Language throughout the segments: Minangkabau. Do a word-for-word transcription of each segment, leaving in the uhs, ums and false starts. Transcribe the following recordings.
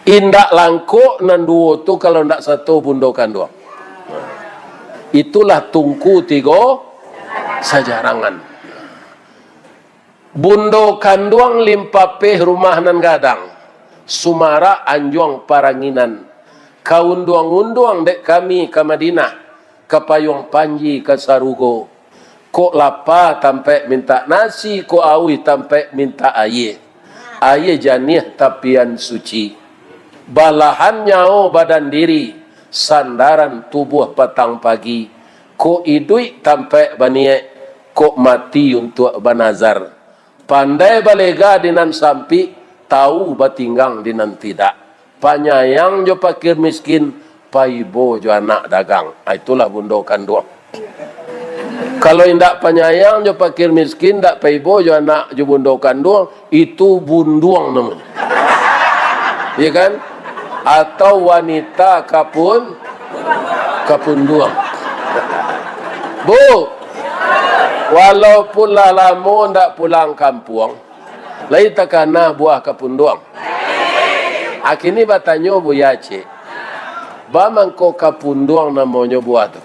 Indak langkok nan duo tu kalau ndak sato bundo kanduang. Itulah tungku tigo sajarangan. Bundo kanduang limpapeh rumah nan gadang, sumarak anjuang paranginan, kaunduang-unduang dek kami ka Madinah, ka payuang panji ka sarugo. Kok lapa tampek mintak nasi, kok auih tampek mintak aia. Aia janiah tapian suci. Balahan nyawo badan diri, sandaran tubuah patang pagi. Kok iduik tampek baniaik, kok mati untuak banazar. Pandai balega di nan sampik, tawu batinggang di nan tidak. Panyayang jo pakir miskin, paibo jo anak dagang. Ah, itulah bundo kanduang. Kalau indak panyayang jo pakir miskin, indak paibo jo anak jo bundo kanduang, itu bunduang namonyo. Ya kan? Atau wanita kapun-, kapunduang. Bu, walaupun lah lamo ndak pulang kampuang, lai takana buah kapunduang. Akini batanyo Buya Aceh, "Ba mangko kapunduang namonyo buah tu?"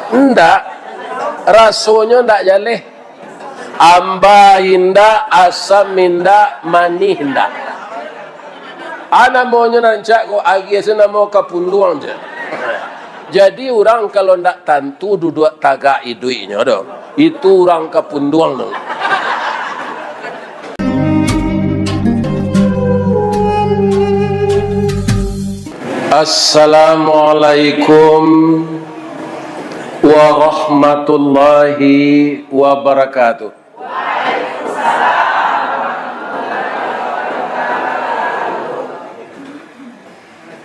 Ndak, rasonyo ndak jaleh. Amba indak, asam indak, manih indak. Ah, namonyo rancak ko, agiah se namo kapunduang je. Jadi, urang kalau ndak tantu duduak tagak iduiknyo doh, itu urang kapunduang tu. Assalamualaikum warahmatullahi wabarakatuh.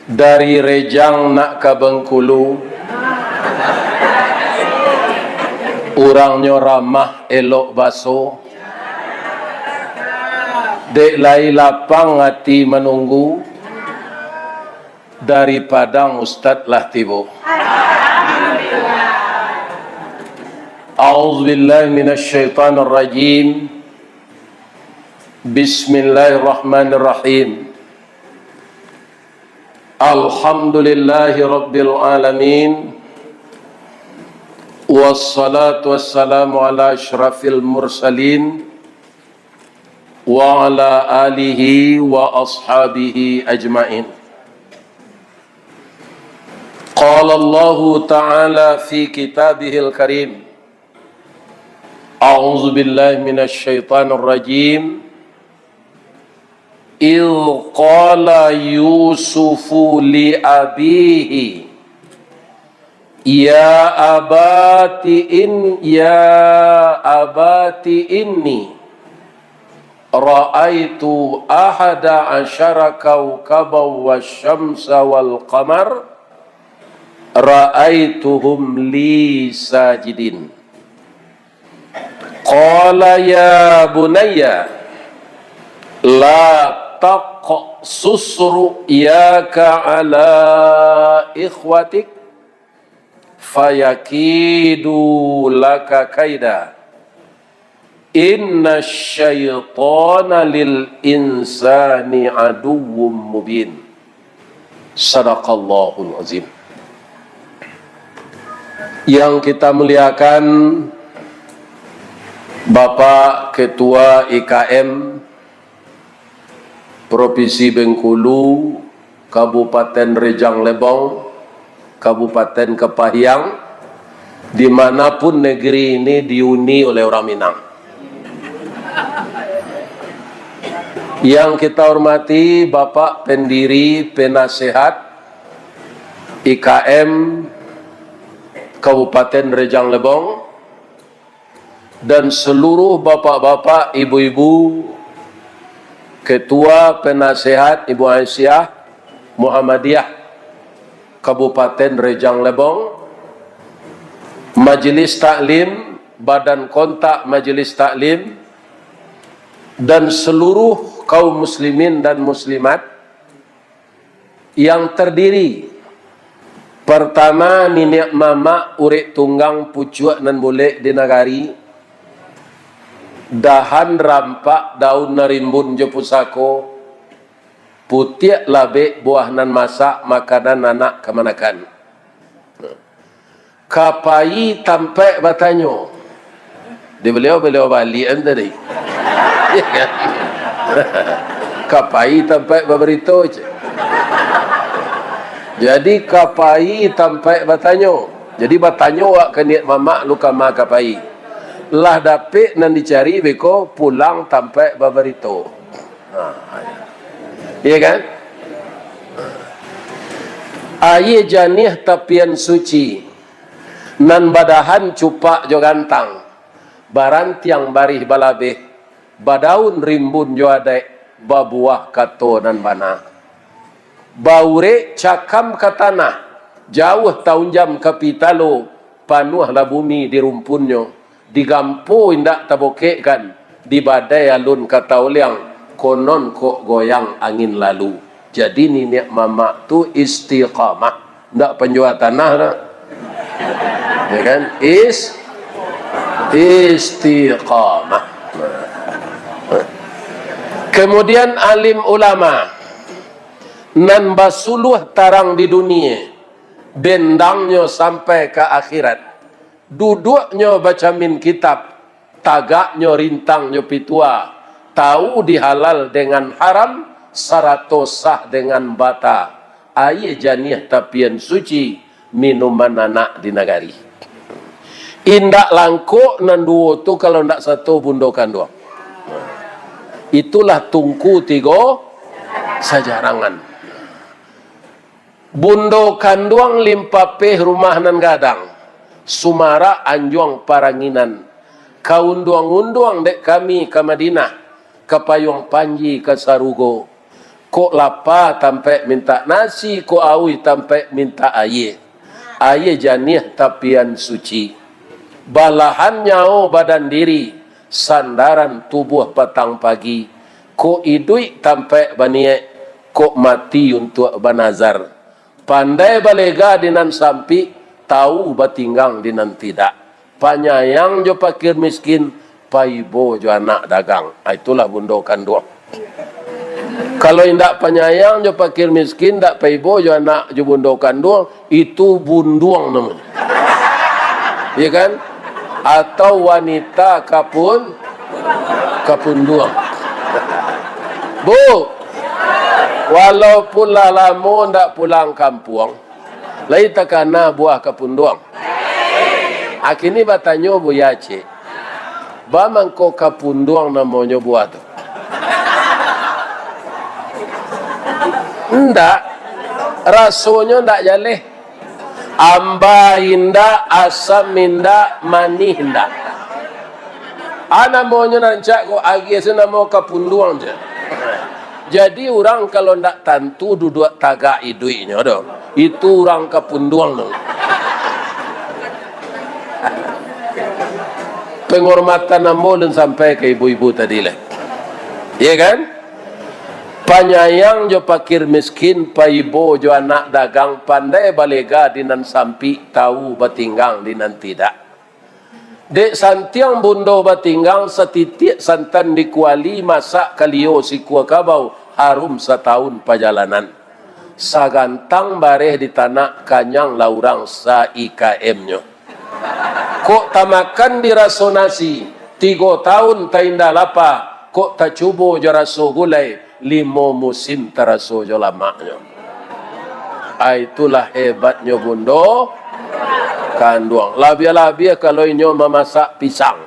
Dari Rejang nak ka Bengkulu, urangnyo ramah elok baso, dek lai lapang ati manunggu, dari Padang Ustad lah tibo. A'udzubillahi minasyaitonirrajim. Bismillahirrahmanirrahim. Alhamdulillahi rabbil alamin. Wassalatu wassalamu ala asyrafil mursalin wa ala alihi wa ashabihi ajmain. Qala Allahu ta'ala fi kitabihil karim. A'udzu billahi minasy syaithanir rajim. Idz qala Yusufu li abihi, "Ya abati in, ya abati inni ra'aitu ahada asyara kaukaban wasyamsa wal qamar, ra'aituhum li sajidin." Qala ya bunayya la taqsus ru'yaka ala ikhwatik fayakidu laka kaida. Inna syaitana lil insani aduwwum mubin. Sadaqallahul azim. Yang kita muliakan, Bapak Ketua I K M Provinsi Bengkulu, Kabupaten Rejang Lebong, Kabupaten Kepahiang, di mana pun negeri ini dihuni oleh orang Minang. Yang kita hormati Bapak Pendiri Penasehat I K M Kabupaten Rejang Lebong, dan seluruh bapak-bapak, ibu-ibu, Ketua Penasehat Ibu Aisyah Muhammadiyah Kabupaten Rejang Lebong, Majelis Taklim, Badan Kontak Majelis Taklim, dan seluruh kaum muslimin dan muslimat yang terdiri, pertama, niniak mamak urek tunggang pucuak nan bulek di nagari, Dahan rampak daun nan rimbun jo pusako, putiak labek buah nan masak, makanan anak kamanakan. Ka pai tampaik batanyo. Di baliau, baliau baliak kan tadi. Ka pai tampaik babarito, cek. Jadi, ka pai tampaik batanyo. Jadi, batanyo awak ka niaik mamak lu kama ka pai. Lah dapek nan dicari, beko pulang tampaik babarito. Ha, iya kan? Aia janiah tapian suci, nan badahan cupak jo gantang, barantiang barih balabeh, badaun rimbun jo adaik, babuah kato nan bana. Baurek cakam ka tanah, jauah taunjam ka pitalo, panuahlah bumi di rumpunnyo, digampo indak tabokekkan, dibadai alun ka taoliang, konon kok goyang angin lalu. Jadi, niniak mamak tu istiqamah, indak panjua tanah dah. Ya kan? Is-, istiqamah. Kemudian, alim ulama nan basuluah tarang di dunie, bendangnyo sampai ka akhirat, duduaknyo bacamin kitab, tagaknyo rintang jo pitua, tahu di halal dengan haram, sarato sah dengan bata, aia janiah tapian suci, minuman anak di nagari. Indak langkok nan duo tu kalau ndak sato bundo kanduang. Itulah tungku tigo sajarangan. Bundo kanduang limpapeh rumah nan gadang, sumarak anjuang paranginan, kaunduang-unduang dek kami ka Madinah, ka payuang panji ka sarugo. Kok lapa tampaik mintak nasi, kok auih tampaik mintak aia. Aia janiah tapian suci. Balahan nyawo badan diri, sandaran tubuah patang pagi. Kok iduik tampaik baniaik, kok mati untuak banazar. Pandai balega di nan sampik, tahu batinggang di nan tidak. Panyayang jo pakir miskin, paibo jo anak dagang. Ah, itulah bundo kanduang. Kalau indak panyayang jo pakir miskin, indak paibo jo anak jo bundo kanduang, itu bunduang namonyo. Iya kan? Atau wanita kapun-, kapunduang. Bu, walaupun lah lamo ndak pulang kampuang, lai takana buah kapunduang. Akini batanyo Buya Aceh, "Ba mangko kapunduang namonyo buah tu?" Ndak, rasonyo ndak jaleh. Amba indak, asam indak, manih indak. Ah, namonyo nan rancak ko, agiah se namo kapunduang je. Jadi, urang kalau ndak tantu duduak tagak iduiknyo doh, itu urang kapunduang tu. Penghormatan ambo ulun sampai ka ibu-ibu tadi lah. Iya kan? Panyayang jo pakir miskin, paibo jo anak dagang, pandai balega di nan sampik, tahu batinggang di nan tidak. Dek santiang bundo batinggang, satitiak santan di kuali, masak kalio sikua kabau, harum satahun pajalanan. Sagantang bareh di tanak, kanyang lah urang sa-I K M-nyo. Kok tamakan di raso nasi, tigo tahun tainda lapa, kok tacubo jo raso gulai, limo musim taraso jo lamaknyo. Ah, itulah hebatnyo bundo kanduang. Labiah-labiah kalau inyo mamasak pisang.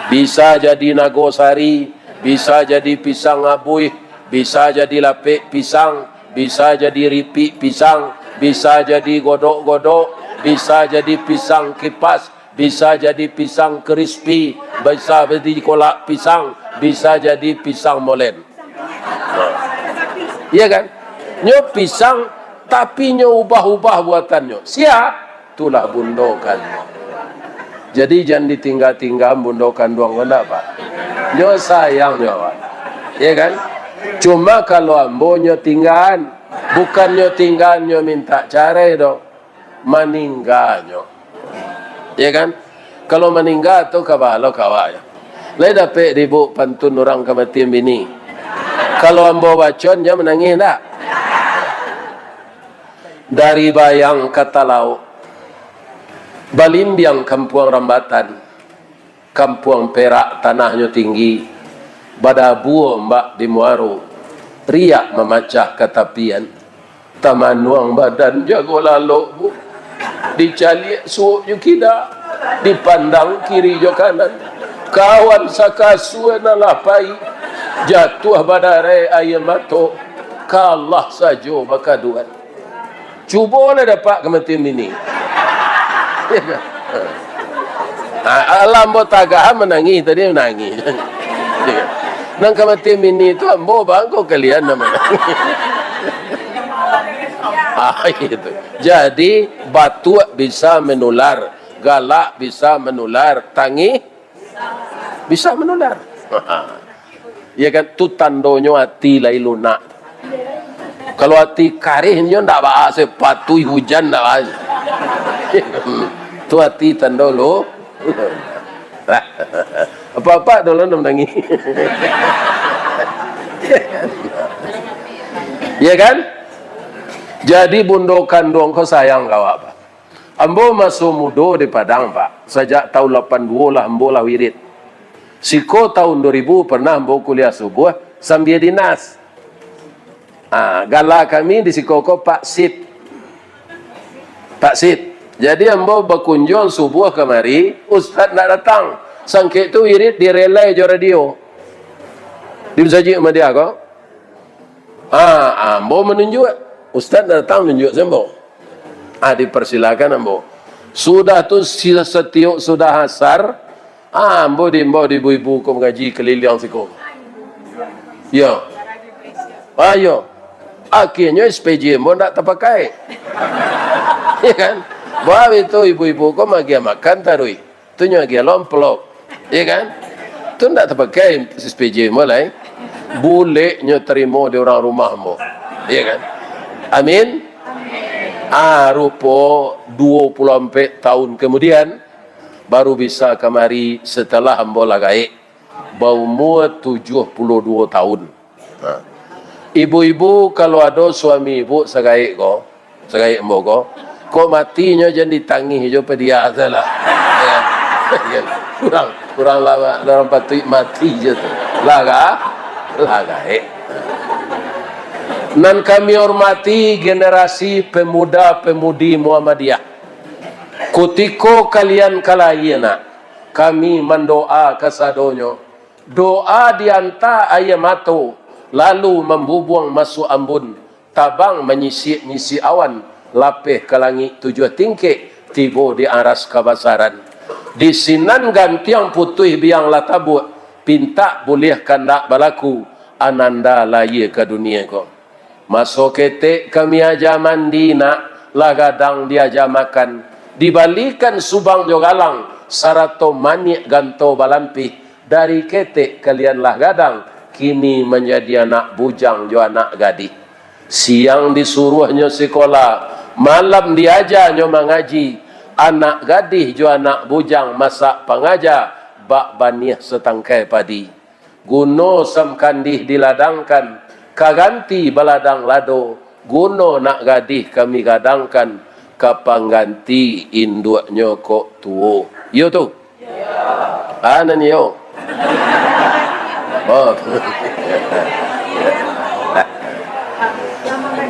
Bisa jadi nagosari, bisa jadi pisang abuih, bisa jadi lapek pisang, bisa jadi ripik pisang, bisa jadi godok-godok, bisa jadi pisang kipas, bisa jadi pisang krispi, bisa jadi kolak pisang, bisa jadi pisang molen. Nah. Iya kan? Nyo pisang, tapi nyo ubah-ubah buatannyo. Siap? Itulah bundo kanduang. Jadi, jan ditingga-tingga bundo kanduang ko ndak, Pak. Nyo sayang nyo, Pak. Iya kan? Cuma kalau ambo nyo tinggaan, bukan nyo tinggaan nyo mintak carai doh. Maningga nyo. Iya kan? Kalau maningga tu kabalo kawa yo. Lai dapek di ibuk pantun urang kamatian bini? Kalau ambo bacon, jan manangih ndak? Dari Bayang ka Talauk, balimbiang Kampuang Rambatan, Kampuang Perak tanahnyo tinggi, badabu ombak di muaro, riak mamacah ka tapian. Tamanuang badan jago lalok, Bu. Dicaliak suok jo kida, dipandang kiri jo kanan. Kawan sakasua nan lah pai, jatuah badarai aia mato, kalah sajo bakaduan. Cubolah dapek kamatian bini. Ha, alah ambo tagah manangih tadi, manangih. Nan kamatian bini tu ambo, bangko kalian nan manangih. Ah, itu. Jadi, batuak bisa manular, galak bisa manular, tangih bisa manular. Ya kan? Tu tandonyo ati lai lunak. Kalau ati karih nyo ndak baa, sapatuih hujan ndak baa. Tu ati tando lu. Apak-apak dulu ndak manangih. Ya kan? Jadi bundo kanduang ko sayang ka awak, Pak. Ambo maso mudo di Padang, Pak. Sajak taun lapan duo lah ambo lah wirid. Siko taun duo ribu pernah ambo kuliah subuah sambia dinas. Ah, gala kami di siko ko Pak Sip. Pak Sip. Jadi ambo bakunjuang subuah kamari, ustaz ndak datang. Sangkek tu wirid direlai jo radio. Di Masajik Ahmadiyah ko. Ah, ambo manunjuak. Ustaz datang nunjuak se ambo. Ah, dipersilakan ambo. Sudah tu, si-, satiok sudah asar, ah, ambo diimbau di ibu-ibu ko mangaji kaliliang siko. Yo. Ah, yo. Akhirnyo S P J ambo ndak tapakai. Ya kan? Bah, itu ibu-ibu ko magiah makan taruih. Tu nyo agiah lo amplop, ya kan? Tu ndak tapakai S P J ambo lai. Buleknyo tarimo di urang rumah ambo, ya kan? Amin. Ah, rupo duo puluah ampek taun kamudian, baru bisa kamari setelah ambo lah gaek, baumua tujuah puluah duo taun. Ha. Ibu-ibu, kalau ado suami ibu sagaek ko, sagaek ambo ko, kok matinyo jan ditangih jo padiah tu lah. Ya. Urang, urang lawak, urang patuik mati je tu. Lah ga-, lah gaek. Nan kami hormati generasi pemuda-pemudi Muhammadiyah. Kutiko kalian ka lahia nak, kami mandoa kasadonyo, doa dianta aia mato, lalu mambubuang masuak ambun, tabang manyisik-nyisik awan, lapeh ka langik tujuah tingkek, tibo di aras kabasaran. Di sinan gantiang putuih biang lah tabuak, pintak buliah kandak balaku, ananda lahia ka dunia ko. Maso ketek kami aja mandi nak, lah gadang diaja makan, dibalikan subang jo galang, sarato maniak ganto balampih, dari ketek kalian lah gadang, kini manjadi anak bujang jo anak gadih. Siang disuruahnyo sikola, malam diajanyo mangaji, anak gadih jo anak bujang masak pangaja, bak baniah satangkai padi. Guno samkandih diladangkan, ka ganti baladang lado, guno nak gadih kami gadangkan, ka pangganti induaknyo kok tuo. Iyo tu? Ah, nan iyo. Oh.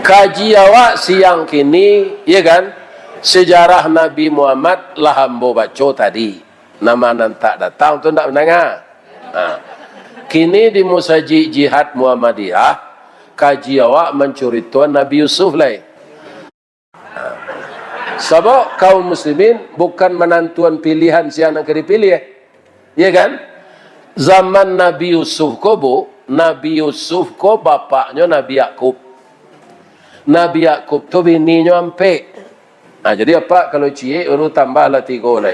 Kaji awak siang kini, ya kan? Sejarah Nabi Muhammad lah ambo baco tadi. Nama nan tak datang tu ndak mandanga. Ha. Kini di Musajik Jihad Muhammadiyah, kaji awak mancuritoan Nabi Yusuf lai. Ha. Sabab kaum muslimin bukan manantuan pilihan sia nan ka dipiliah. Iya kan? Zaman Nabi Yusuf ko, Bu, Nabi Yusuf ko bapaknyo Nabi Yakub. Nabi Yakub tu bininyo ampek. Ha, jadi apak kalau ciek, baru tambahlah tigo lai.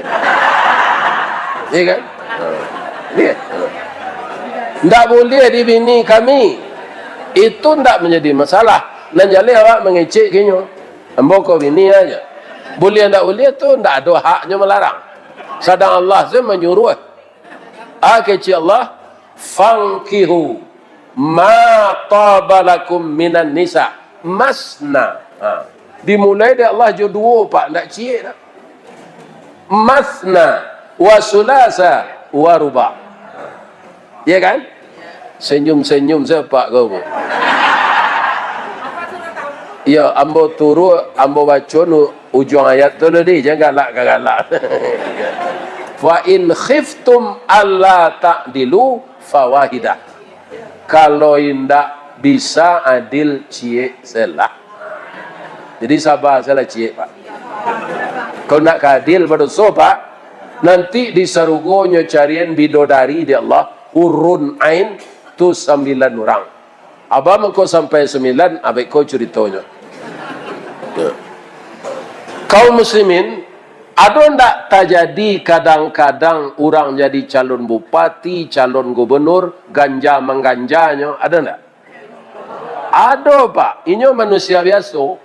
Iya kan? Ha. Iya. Ndak buliah di bini kami. Itu ndak manjadi masalah. Nan jaleh awak mangecek ka inyo. Ambo ko bini aja. Buliah ndak buliah tu ndak ado haknyo malarang. Sadang Allah se manyuruah. A kecek Allah, "Fankihu ma taba lakum minan nisa, masna." Ha. Dimulai dek Allah jo duo, Pak, ndak ciek dah. "Masna wa sulasa wa ruba." Ya kan? Senyum-senyum sapak kau, Bu. Ya, ambo turun, ambo baco nu ujuang ayat tu tadi, jan galak ka galak. "Fa in khiftum alla ta'dilu fawahidah." Kalau indak bisa adil, ciek selah. Jadi saba salah ciek, Pak. Kalau ndak ka adil, badoso, Pak. Nanti di sarugo nyo carian bidodari di Allah, hurun ain, tu sambilan urang. Abah mangko sampai sambilan, abah iko curitonyo. Kaum muslimin, ado ndak tajadi kadang-kadang urang jadi calon bupati, calon gubernur, ganja mangganjanyo, ado ndak? Ado, Pak. Inyo manusia biaso.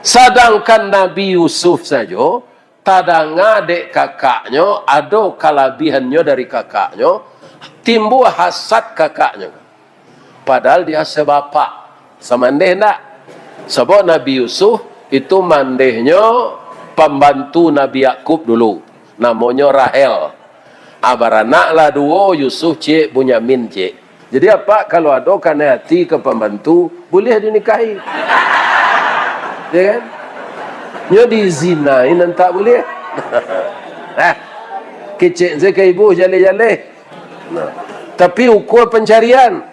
Sadangkan Nabi Yusuf sajo, tadanga dek kakaknyo, ado kalabihannyo dari kakaknyo, timbua hasad kakaknyo. Padahal dia sabapak. Samandeh ndak? Sabab Nabi Yusuf itu mandehnyo pambantu Nabi Yakub dulu. Namonyo Rahel. Ah, baranaklah duo, Yusuf ciek, Bunyamin ciek. Jadi, apak kalau ado kanai ati ka pambantu, buliah dinikahi. Ya kan? Nyo dizinai nan tak buliah. Ah, kecek se ka ibu jaleh-jaleh. Nah, tapi ukua pancarian.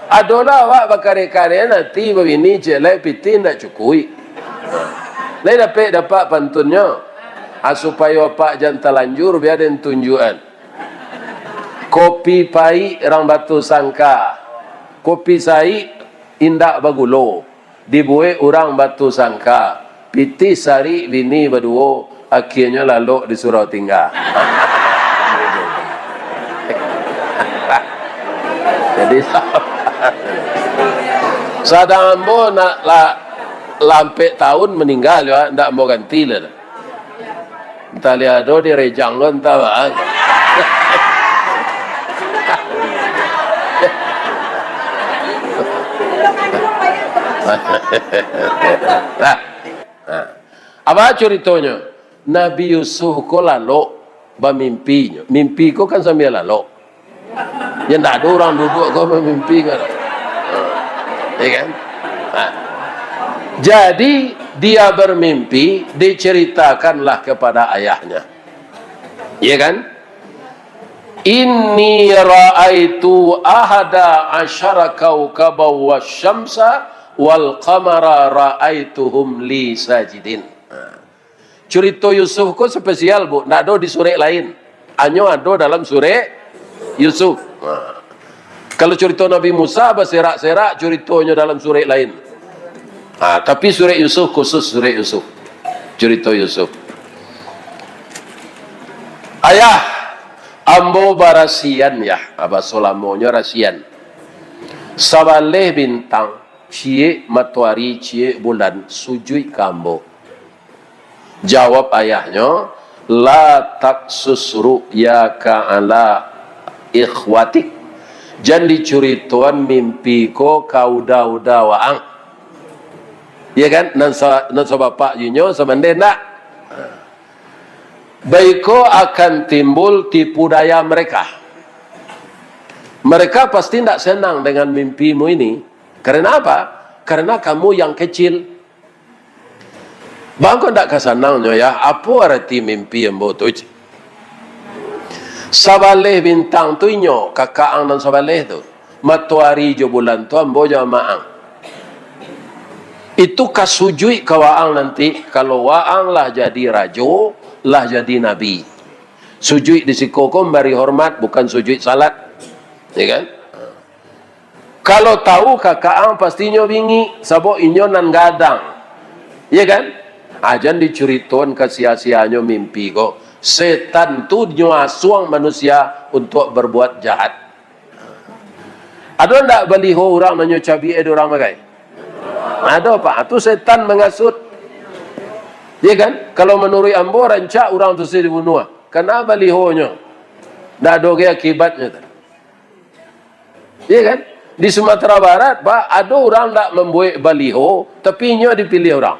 Adolah awak bakareh-kareh, nanti babini ciek lai pitih ndak cukuik. Lai dapek dapat pantunnyo. Ah, supayo apak jan talanjur, bia den tunjuakan. Kopi paik rang batu sangka. Kopi saik indak bagulo. Dibuek urang batu sangka, pitih sarik bini baduo, akienyo lalok di surau tingga. Jadi, sadang ambo nak la-, lampek taun maningga juo, ndak ambo ganti lai. Antah liado direjang lo, antah baa. Nah, nah. Apa curitonyo? Nabi Yusuf ko lalok bamimpi nyo. Mimpi ko kan sambia lalok. Ya, ndak ado urang duduak ko mamimpi kan. Ha. Ya kan? Ha. Jadi, dia bermimpi, diceritakanlah kepada ayahnya. Ya kan? "Inni ra'aitu ahada asyara kaukaban wasyamsa wal qamara ra'aituhum li sajidin." Ha. Curito Yusuf ko spesial, Bu. Ndak ado di surek lain. Hanyo ado dalam surek Yusuf. Ha. Kalau curito Nabi Musa, baserak-serak curitonyo dalam surek lain. Ha, tapi surek Yusuf khusus surek Yusuf. Curito Yusuf. "Ayah, ambo barasian, Yah." Baso lamonyo rasian. "Sabaleh bintang, ciek matoari, ciek bulan, sujuik ka ambo." Jawab ayahnyo, "La taksus ru'yaka ala ikhwatik." Jan dicuritoan mimpi ko ka uda-uda waang. Ya kan? Nan sa-, nan sabapak jo inyo, samandeh ndak? Baiko akan timbul tipu daya mereka. Mereka pasti ndak senang dengan mimpimu ini. Karena apa? Karena kamu yang kecil. "Bang, kok ndak ka sanangnyo, Yah? Apo arati mimpi ambo tu?" cek. "Sabaleh bintang tu inyo, kakak ang nan sabaleh tu. Matoari jo bulan tu ambo jo amak ang. Itu ka sujuik ka waang nanti, kalau waang lah jadi rajo, lah jadi nabi. Sujuik di siko ko mambari hormat, bukan sujuik salat." Ya kan? Kalau tahu kakak ang, pastinyo bingik, sabab inyo nan gadang. Ya kan? Ah, jan dicuritoan ka sia-sianyo mimpi ko. Setan tu nyo asuang manusia untuak berbuat jahat. Ado ndak baliho urang nan nyo cabiak dek urang pakai? Ado, Pak. Tu setan mangasuik. Ya kan? Kalau manuruik ambo, rancak urang tu se dibunuah. Kana balihonyo. Ndak ado gai akibatnyo tu. Iya kan? Di Sumatera Barat, Pak, ado urang ndak mambuek baliho, tapi inyo dipiliah urang.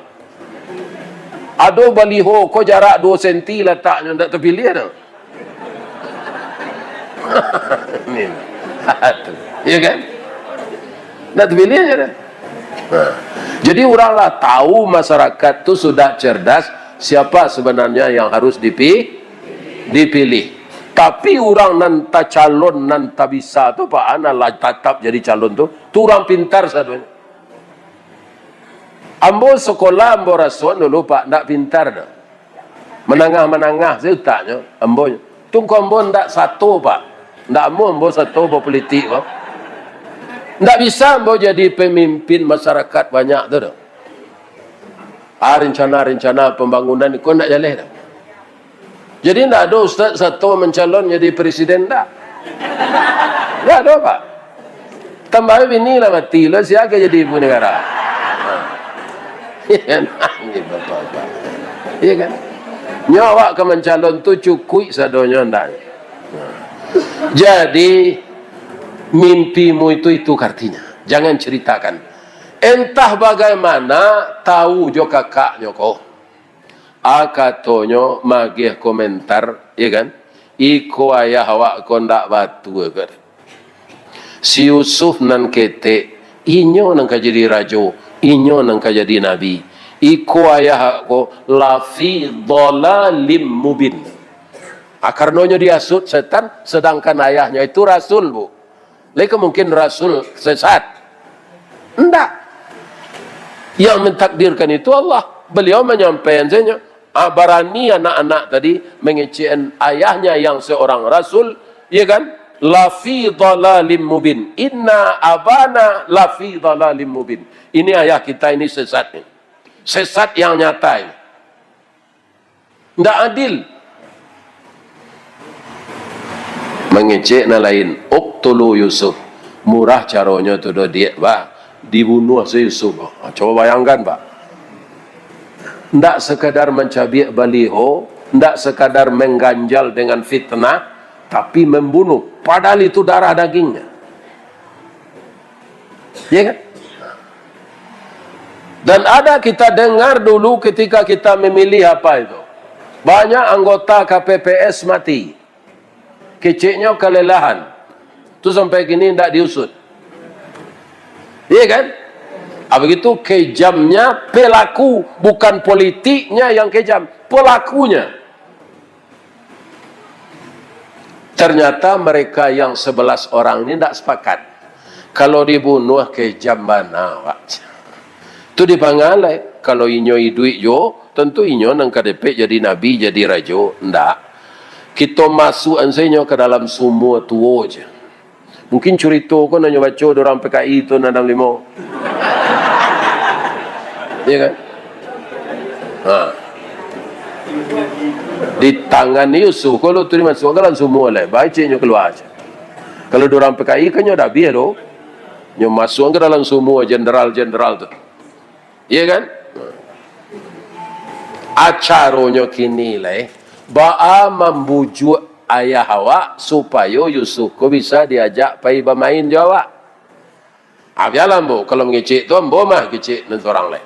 Ado baliho ko jarak duo senti lataknyo, ndak tapiliah tu. Ni. Iya kan? Ndak tapiliah je dah. Nah. Jadi urang lah tahu masyarakat tu sudah cerdas siapa sebenarnya yang harus dipi-, dipilih. Tapi urang nan tacalon, nan tabisa tu, Pak, a nan lah tatap jadi calon tu, tu urang pintar sadonyo. Ambo sekolah, ambo rasuan dulu, Pak, ndak pintar doh. Manangah-manangah sajo utaknyo, ambo. Tungko ambo ndak sato, Pak. Ndak amuah ambo sato bapolitik, Pak. Ndak bisa ambo jadi pamimpin masyarakat banyak tu doh. Ah, rencana-rencana pambangunan iko ndak jaleh doh. Jadi, ndak ado ustaz sato mancalon jadi presiden, ndak. Ndak ado, Pak. Tambah bini lah mati, lah sia ka jadi ibu negara. Ha. Iya kan? Ini bapak-bapak. Iya kan? Nyo awak ka mancalon tu cukuik sadonyo ndak. Ha. Jadi, mimpimu itu, itu artinya. Jangan ceritakan. Entah bagaimana, tahu jo kakaknyo ko. A katonyo magiah komentar, iya kan? Iko ayah awak ko ndak batua ko. Si Yusuf nan ketek, inyo nan ka jadi rajo, inyo nan ka jadi nabi. Iko ayah awak ko lafi dhalalim mubin. Ah, karanonyo diasuik setan, sedangkan ayahnyo itu rasul, Bu. Lai ka mungkin rasul sesat? Ndak. Yang mentakdirkan itu Allah. Beliau manyampaikan sajo. Ah, barani anak-anak tadi mangecek ayahnya yang seorang rasul, ya kan? Lafi dhalalim mubin. Inna abana lafi dhalalim mubin. Ini ayah kita ini sesat ni. Sesat yang nyata ini. Ndak adil. Mangecek nan lain, "Uqtulu Yusuf." Murah caronyo tu doh, Diak, bah. Dibunuah se Yusuf. Ha, coba bayangkan, Pak. Ndak sekadar mancabiak baliho, ndak sekadar mengganjal dengan fitnah, tapi membunuh. Padahal itu darah dagingnya. Ya kan? Dan ada kita dengar dulu ketika kita memilih apa itu. Banyak anggota K P P S mati. Keceknyo kelelahan. Tu sampai kini ndak diusut. Iya kan? Ah, begitu kejamnya pelaku, bukan politiknya yang kejam, pelakunya. Ternyata mereka yang sebelas orang ni ndak sepakat. Kalau dibunuh, kejam bana awak. Tu dipangalai. Kalau inyo iduik juo, tentu inyo nan ka dapek jadi nabi, jadi rajo. Ndak. Kito masuakan sajo inyo ka dalam sumua tuo je. Mungkin curito ko nan nyo baco di urang P K I tu nan dalam limo. Iya kan? Ha. Ditangani Yusuf, kalau tu dimasuakan ka dalam sumua lai, baciknyo kalua se. Kalau di urang P K I kan nyo dah abih tu. Nyo masuakan ka dalam sumua jenderal-jenderal tu. Iya kan? Acaronyo kini lai, baa mambujuak ayah awak supayo Yusuf ko bisa diajak pai bamain jo awak. Ah, bialah ambo, kalau mangecek tu ambo mah kecek nan surang lai.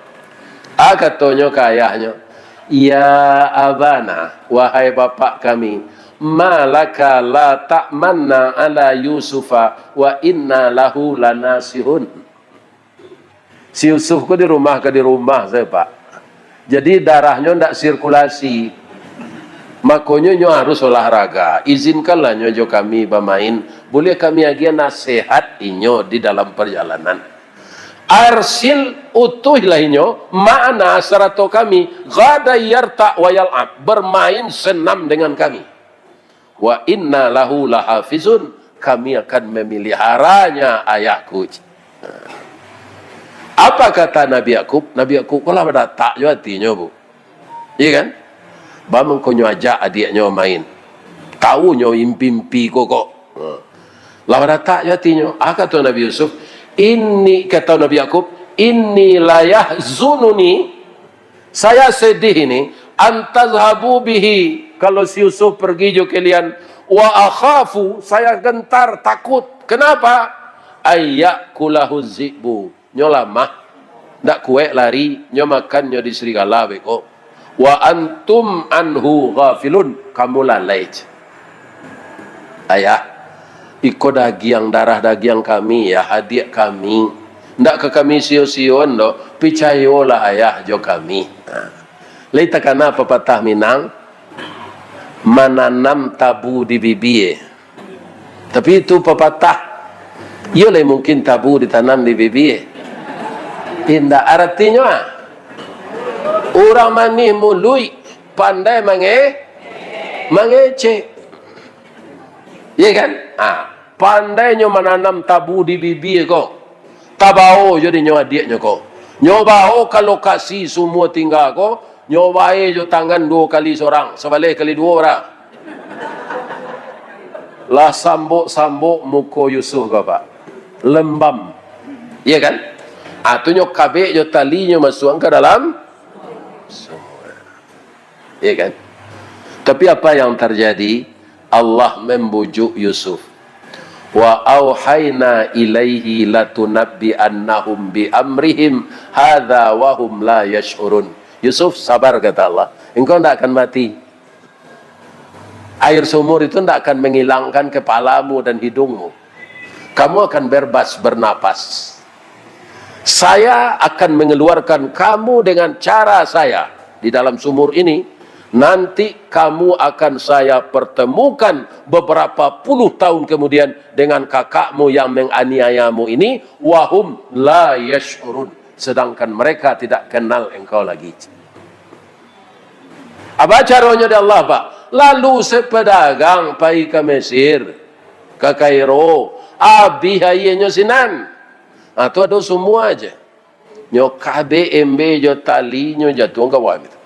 Ah, katonyo ka ayahnyo, "Ya abana, wahai bapak kami, ma laka la ta'manna ala Yusufa wa inna lahu lanasihun." Si Yusuf ko di rumah ka di rumah sajo, Pak. Jadi, darahnyo ndak sirkulasi. Makonyo, nyo harus olahraga. Izinkanlah nyo jo kami bamain. Buliah kami agiah nasihat inyo di dalam parjalanan. Arsil, utuihlah inyo, ma'ana, sarato kami, ghadan yarta' wa yal'ab, bermain senam dengan kami. Wa inna lahu lahafizun, kami akan memeliharanya ayahku. Apa kata Nabi Yakub? Nabi Yakub ko lah badatak jo atinyo, Bu. Iya kan? Baa mangkonyo ajak adiaknyo main. Tahu nyo impi-impi ko kok. Ha. Lah badatak jo atinyo. Ah, kato Nabi Yusuf, "Inni," kato Nabi Yakub, "inni layahzununi," Saya sedih ini, "antazhabu bihi," kalau si Yusuf pergi jo kalian, Wa akhafu, saya gentar, takut. Kenapa? Ayyakulahu zi'bu. Nyo lamah. Ndak kuek lari, nyo makan nyo di serigala beko. Wa antum anhu ghafilun, kamu lalai. Ayah, iko dagiang, darah dagiang kami, ya, adiak kami. Ndak ka kami sio-sion doh, picayolah ayah jo kami. Nah. Lai takana papatah Minang, mananam tabu di bibie. Tapi itu papatah. Iyo lai mungkin tabu ditanam di bibie. Indak, aratinyo, ah, urang manih muluik, pandai mange-, mangecek. Iya kan? Ah, pandai nyo mananam tabu di bibie ko. Tabao jo dinyo adiaknyo ko. Nyo bao ka lokasi sumua tingga ko, nyo bae jo tangan duo kali sorang, sabaleh kali duo ra. Lah sambok-sambok muko Yusuf ko, Pak. Lembam. Iya kan? Ah, tu nyo kabek jo tali nyo masuak ka dalam sumua. Ya kan? Tapi apa yang terjadi? Allah membujuk Yusuf. "Wa auhayna ilaihi latunabbi'annahum bi amrihim hadza wa hum la yash'urun." "Yusuf, sabar," kata Allah. "Engkau ndak akan mati. Air sumur itu ndak akan menghilangkan kepalamu dan hidungmu. Kamu akan bebas bernapas. Saya akan mengeluarkan kamu dengan cara saya di dalam sumur ini. Nanti kamu akan saya pertemukan beberapa puluh tahun kemudian dengan kakakmu yang menganiayamu ini, wahum la yash'urun. Sedangkan mereka tidak kenal engkau lagi." Apa caronyo di Allah, Pak? Lalu sepedagang pai ka Mesir, ka Kairo, abih aianyo sinan. Ah, tu ado sumua aja. Nyo kabek embe jo talinyo jatuah ka bawah gitu.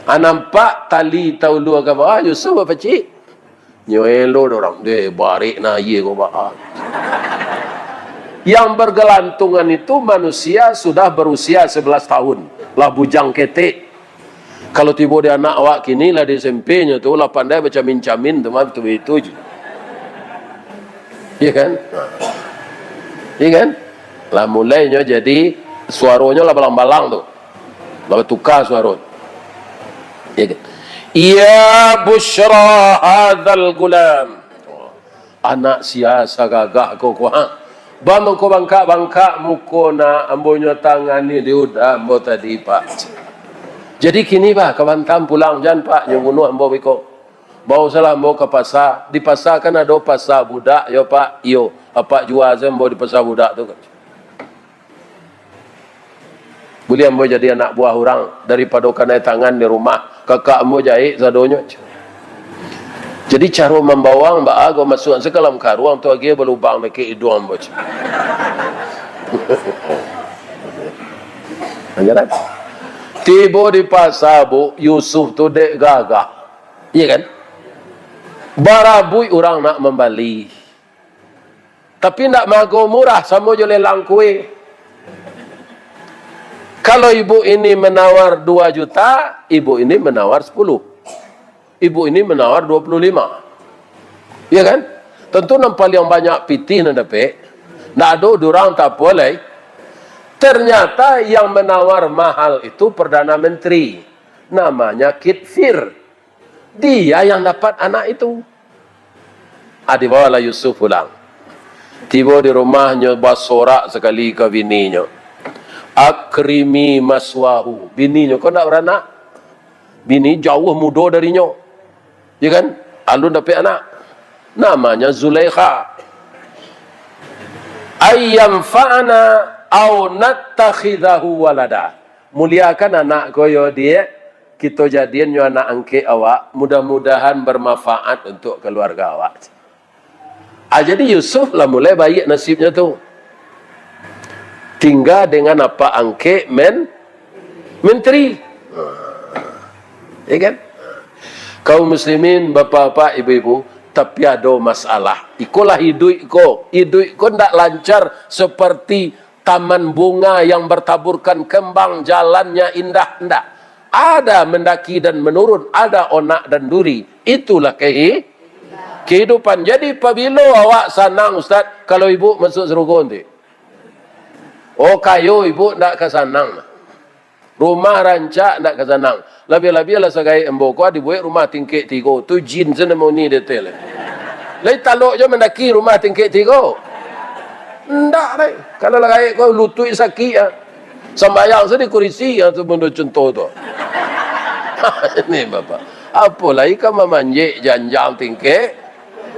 Ah, nampak tali taulua ka bawah, Yusuf bapacik. Nyo elo dek urang, deh, barek na aia ko, Pak. Yang bergelantungan itu manusia sudah berusia sebelas tahun, lah bujang ketek. Kalau tibo di anak awak kini, lah di S M P nyo tu, lah pandai bacamin-camin tu mah, betul itu je. Iya kan? Iya kan? Lah mulai nyo jadi, suaronyo lah balang-balang tu. Lah batuka suaro. Ya kan? "Ya busyra hadzal gulam." Anak sia sagagah ko, ko, ha? Bamangko bangkak-bangkak muko nak, ambo nyo tangani di udah ambo tadi, Pak. Jadi kini, bah, ka Batam pulang, jan, Pak, nyo bunuah ambo beko. Bao salah ambo ka pasa. Di pasa kan ado pasa budak, yo, Pak? Iyo, apak jua sajo ambo di pasa budak tu, kan. Buliah ambo jadi anak buah urang, daripado kanai tangan di rumah, kakak ambo jahek sadonyo. Jadi, caro mambawang baa ko, masuak se ka dalam karuang tu, agiah balubang dakek iduang ambo. Tibo di pasa, Bu, Yusuf tu dek gagah. Iya kan? Barabuik urang nak mambali. Tapi ndak maago murah, samo jo lelang kue. Kalau ibu ini menawar dua juta, ibu ini menawar sepuluh. Ibu ini menawar dua puluh lima. Ya kan? Tentu nan paliang banyak pitih nan dapek, ndak ado durang tak apo lai. Ternyata yang menawar mahal itu Perdana Menteri. Namanya Kitfir. Dia yang dapat anak itu. Ah, dibawalah Yusuf pulang. Tibo di rumah, nyo basorak sakali ka bininyo. "Akrimi maswahu." Bininyo ko ndak baranak. Bini jauah mudo darinyo. Ya kan? Alun dapek anak. Namanya Zulaikha. "Ayyanfa'ana au nattakhidhahu walada." Muliakan anak ko yo, Diak. Kito jadian nyo anak angkek awak, mudah-mudahan bermanfaat untuk keluarga awak. Ah, jadi Yusuf lah mulai baiak nasibnyo tu. Tingga dengan apak angkek men-, menteri. Ya kan? Kaum muslimin, bapak-bapak, ibu-ibu, tapi ado masalah. Ikolah iduik ko. Iduik ko ndak lancar seperti taman bunga yang bertaburkan kembang, jalannya indah, ndak. Ada mendaki dan menurun, ada onak dan duri. Itulah kehi-, Kehidupan. Jadi, pabilo awak sanang, Ustaz, kalau ibu masuk sarugo nanti? Oh, kayo ibu ndak ka sanang. Rumah rancak ndak ka sanang. Labiah-labiah lah sagaek ambo ko dibuek rumah tingkek tigo. Tu jin se namo ni detail. Lai talok jo mandaki rumah tingkek tigo. Ndak lai. Kalau lah gaek ko lutuik sakik ah. Sambayang se di kurisi ah, tu bendo contoh tu. Ini Bapak. Apo lai ka mamanjek janjang tingkek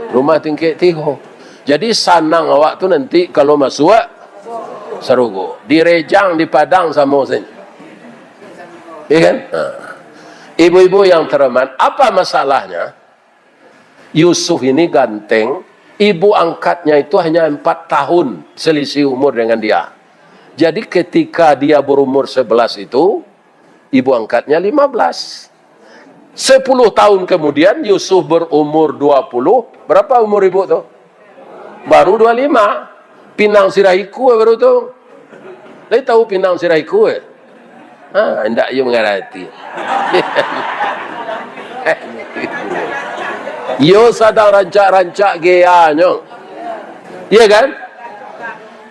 rumah tingkek tigo. Jadi, sanang awak tu nanti kalau masuak sarugo. Di Rejang, di Padang samo sajo. Iya kan? Ha. Ibu-ibu yang terhormat, apa masalahnya? Yusuf ini ganteng, ibu angkatnya itu hanya empat tahun selisih umur dengan dia. Jadi, ketika dia berumur sebelas itu, ibu angkatnya lima belas. Sepuluh tahun kemudian, Yusuf berumur dua puluh. Berapa umur ibu tu? Baru dua lima. Pinang sirah iku baru tu. Lai tahu pinang sirah iku, eh? Ha, indak iyo mangarati. Iyo sadang rancak-rancak geanyo. Iya kan?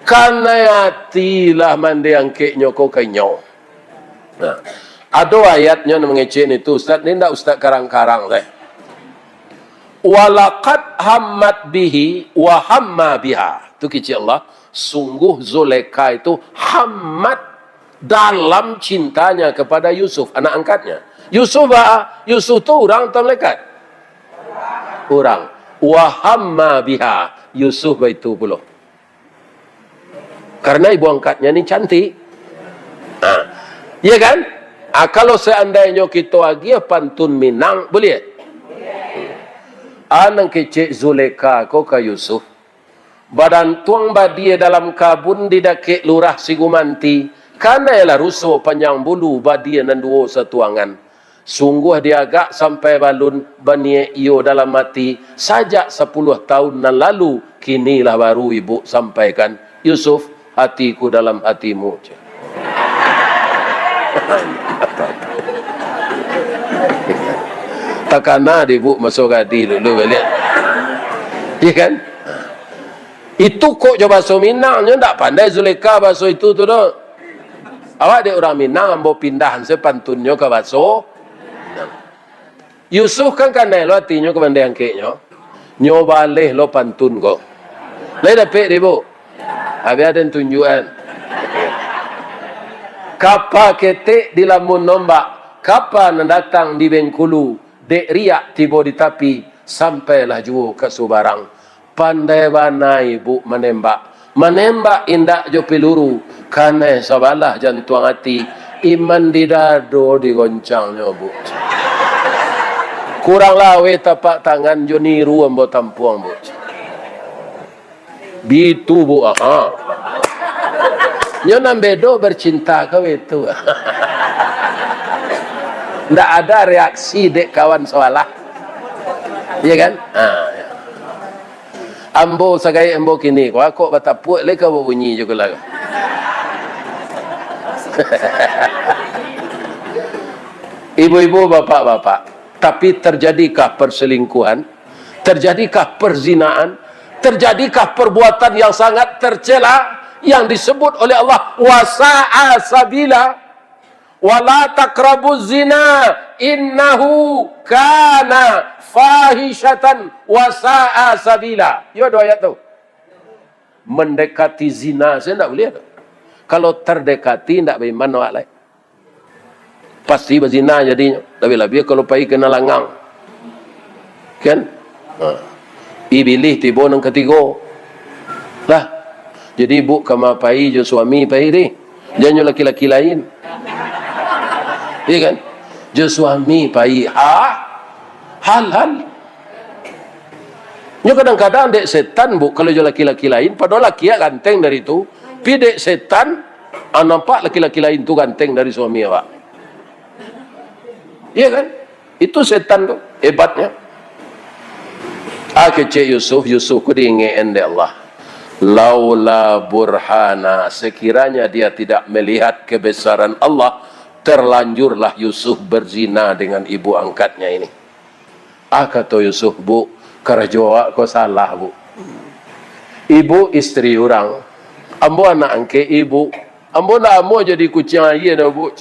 Kanai ati lah mandeh angkeknyo ko ka inyo. Nah, ado ayatnyo nan mangecek ni tu, Ustaz, ni ndak Ustaz karang-karang teh. "Walaqad hammat bihi wa hamma biha." Tu kecek Allah, sungguh Zulekha itu hammat dalam cintanya kepada Yusuf, anak angkatnya. Yusuf ba, Yusuf tu urang atau malaikat? Urang. "Wa hamma biha." Yusuf baitu pulo. Karena ibu angkatnya ni cantik. Ha. Iya kan? Ha, kalau seandainyo kito agiah pantun Minang, buliah? Ha, nan kecek Zulekha ko ka Yusuf. Badantuang badia dalam kabun di dakek lurah Sigumanti. Kanailah ruso panjang bulu badia nan duo satuangan. Sungguah diagak sampai balun, baniaik iyo dalam ati, sajak sapuluah taun nan lalu, kinilah baru ibu sampaikan. Yusuf, hatiku dalam hatimu. Takana di ibu maso gadih dulu baliak. Iya kan? Itu kok jo baso Minang, nyo ndak pandai Zulekha baso itu tu doh. Awak dek urang Minang, ambo pindahan se pantunnyo ka baso Minang. Yusuf kan kanai lo atinyo ka mandeh angkeknyo. Nyo baleh lo pantun ko. Lai dapek dek ibu? Abih aden tunjuakan. Kapa ketek di lamun ombak, kapa nan datang di Bengkulu, dek riak tibo di tapi, sampailah juo ka subarang. Pandai bana ibu manembak. Manembak indak jo piluru, kanai sabalah jantuang ati, iman di dado digoncangnyo, Bu. Kurang laweh tapak tangan jo niru ambo tampuang, Bu. Bitu, Bu, aha. Nyo nan bedo bercinta ka bitu. Ndak ada reaksi dek kawan sabalah. Iya kan? Ha, ya. Ambo sagai ambo kini, kok, kok batapuak lai ka babunyi jo kula. Ibu-ibu, bapak-bapak, tapi terjadikah perselingkuhan? Terjadikah perzinaan? Terjadikah perbuatan yang sangat tercela yang disebut oleh Allah, "Wasa'a sabila"? "Wala taqrabuz zina, innahu kana fahishatan wa sa'a sabila." Yo, ado ayat tu. Mendekati zina sajo ndak buliah tu. Kalau terdekati, ndak baiman awak lai. Pasti bazina jadinyo. Labiah-labiah kalau pai ka nan langang. Kan? Ha. Ibilih tibo nan katigo. Lah. Jadi, Bu, kama pai jo suami pai deh. Jan jo laki-laki lain. Iya kan? Jo suami pai. Ha? Halal. Nyo kadang-kadang dek setan, Bu, kalau jo laki-laki lain, padahal laki awak ganteng dari tu, pi dek setan, ah, nampak laki-laki lain tu ganteng dari suami awak. Iya kan? Itu setan tu, hebatnya. Ah, kecek Yusuf, Yusuf ko diingek-an dek Allah. Laula burhana, sekiranya dia tidak melihat kebesaran Allah, terlanjurlah Yusuf berzina dengan ibu angkatnya ini. Ah, kato Yusuf, Bu, Karajo awak ko salah, Bu. Ibu isteri urang. Ambo anak angkek ibu. Ambo ndak amuah jadi kuciang aia doh, Bu.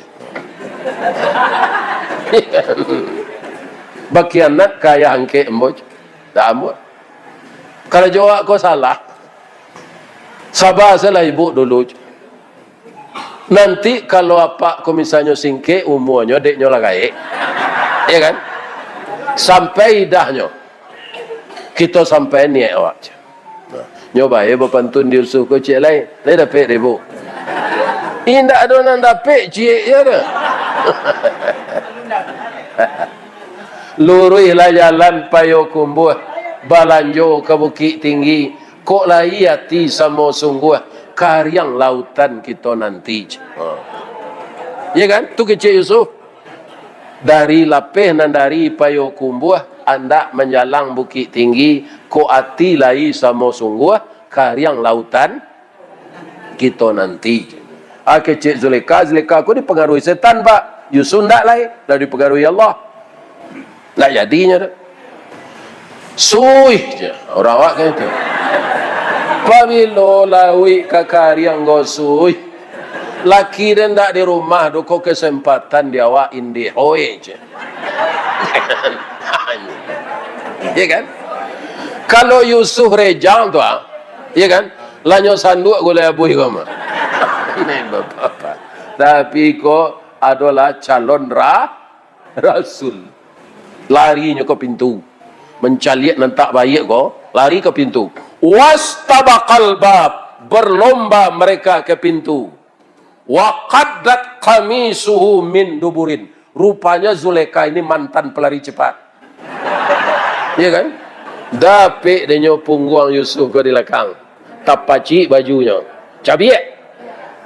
Bakhianat ka ayah angkek ambo. Ndak amuah. Karajo awak ko salah. Saba sajolah ibu dulu. Nanti kalau apak ko misalnyo singkek umuanyo, dek nyo lah gaek. Iyo kan? Sampai idahnyo. Kito sampai niaik awak. Nah, nyo bae bapantun di Yusuf ko ciek lai. Lai dapek dek ibu? Indak ado nan dapek ciek je tu. Luruihlah jalan Payokumbuah, balanjo ka Bukiktinggi, kok lai ati samo sungguah, kariang lautan kito nanti. Ha. Iyo kan? Tu kecek Yusuf. Dari lapeh nan dari Payokumbuah, andak manjalang Bukiktinggi, kok ati lai samo sungguah, kariang lautan kito nanti. Ah, kecek Zulekha, Zulekha ko dipangaruhi setan, Pak. Yusuf ndak lai, lah dipangaruhi Allah. Ndak jadinyo tu. Suih je, urang awak kan itu. Pabilo lauik ka kariang ko suih. Laki den ndak di rumah, duko kesempatan di awak indih, oi je. Iyo kan? Kalau Yusuf rejang tu, ah, iyo kan? Lanyo sanduak gulai abuih ko mah. Ni bapak-bapak. Tapi ko adolah calon ra-, rasul. Larinyo ka pintu. Mancaliak nan tak baiak ko, lari ka pintu. Wastabaqal bab, berlomba mereka ke pintu. Wa qaddat qamisuhu min duburin. Rupanya Zulekha ini mantan pelari cepat. Iyo kan? Dapek dek nyo pungguang Yusuf ko di lakang. Tapacik bajunyo. Cabiak.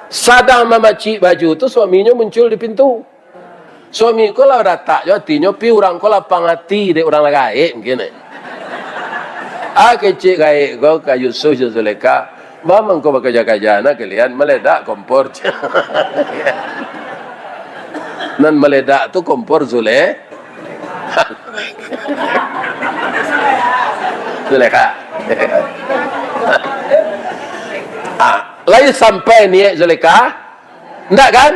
Sadang mamacik baju tu, suaminyo muncul di pintu. Suami ko lah datak jo atinyo, pi urang ko lapang ati dek urang lah gaek mungkin, eh. Ah, kecek gaek ko ka Yusuf jo Zulekha, "Baa mangko bakaja-kaja, nah kalian maledak kompor." Nan maledak tu kompor Zule-, Zulekha. Ah, lai sampai niaik Zulekha? Ndak kan?